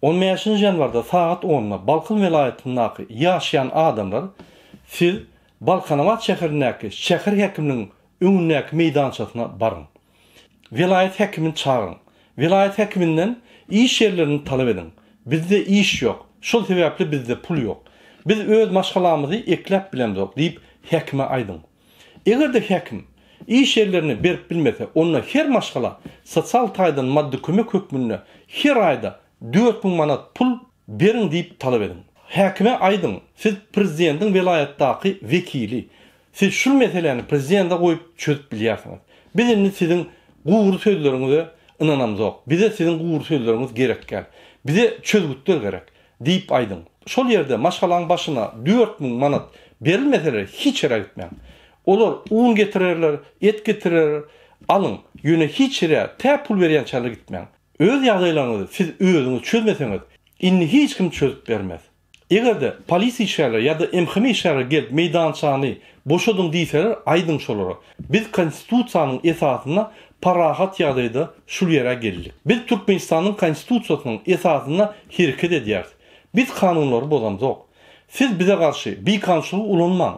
On bäşinji ýanwarda sagat onda Balkan welaýatyndaky ýaşaýan adamlar siz Balkanabat şäherindäki şäher häkiminiň öňündäki meýdançasyna baryň. Welaýat häkimini çagyryň. Welaýat häkiminden iş ýerlerini talap ediň. Bizde iş ýok. Şol sebäpli bizde pul ýok. Biz öz maşgalamyzy ekläp bilemzok diýip häkime aýdyň. Eger-de häkim iş ýerlerini berip bilmese, onda her maşgala sosial taýdan maddy kömek hökmünde her aýda 4000 manat pul beriň diýip talap ediň. Häkime aýdyň, siz prezidentiň welaýatdaky wekili. Siz şul meseläni prezidente goýup çözüp bilýärsiňiz. Biz indi siziň gury sözleriňize ynanamzok. Bize siziň gury sözleriňiz gerek däl. Bize çözgütler gerek. Diýip aýdyň. Şol ýerde maşgalaň başyna 4000 manat berilmeseler hiç ýere gitmäň. Olar un getirerler, et getirerler, alyň. Ýöne hiç ýere tä pul berýänçäler gitmäň. Öz ýagdaýlaryňyzy siz özüňiz çözmeseňiz, indi hiç kim çözüp bermez. Eger-de polisiýa işgärleri ýa-da MHM işgärleri gelip meýdançany boşadyň diýseler aýdyň şolara. Biz konstitusiýanyň esasynda parahat ýagdaýda şul ýere geldik. Biz Türkmenistanyň konstitusiýasynyň esasynda hereket edýäris. Biz kanunlary bozamzok. Siz bize garşy bikanunçylygy ulanmaň.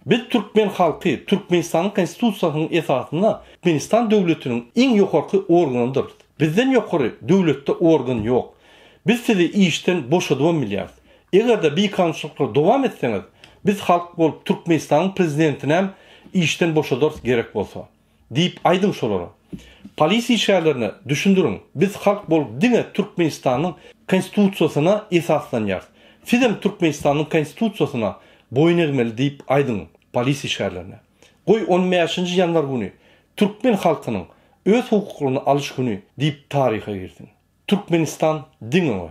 Biz türkmen halky Türkmenistanyň konstitusiýasynyň esasynda Türkmenistan döwletiniň iň ýokarky organydyrys. Bizden ýokary döwletde organ ýok. Biz sizi işden boşadybam bilýäris. Eger-de bikanunçylyklary dowam etseňiz, biz halk bolup Türkmenistanyň prezidentinem işden boşadarys gerek bolsa. Diýip aýdyň şolara. Polisiýa işgärlerine düşündiriň, biz halk bolup diňe Türkmenistanyň Konstitusiýasyna esaslanýarys. Sizem Türkmenistanyň Konstitusiýasyna boýun egmeli diýip aýdyň polisiýa işgärlerine. Goý on bäşinji ýanwar güni türkmen halkynyň öz hukuklaryny alyş güni diýip taryha girsin. Türkmenistan diňe öňe.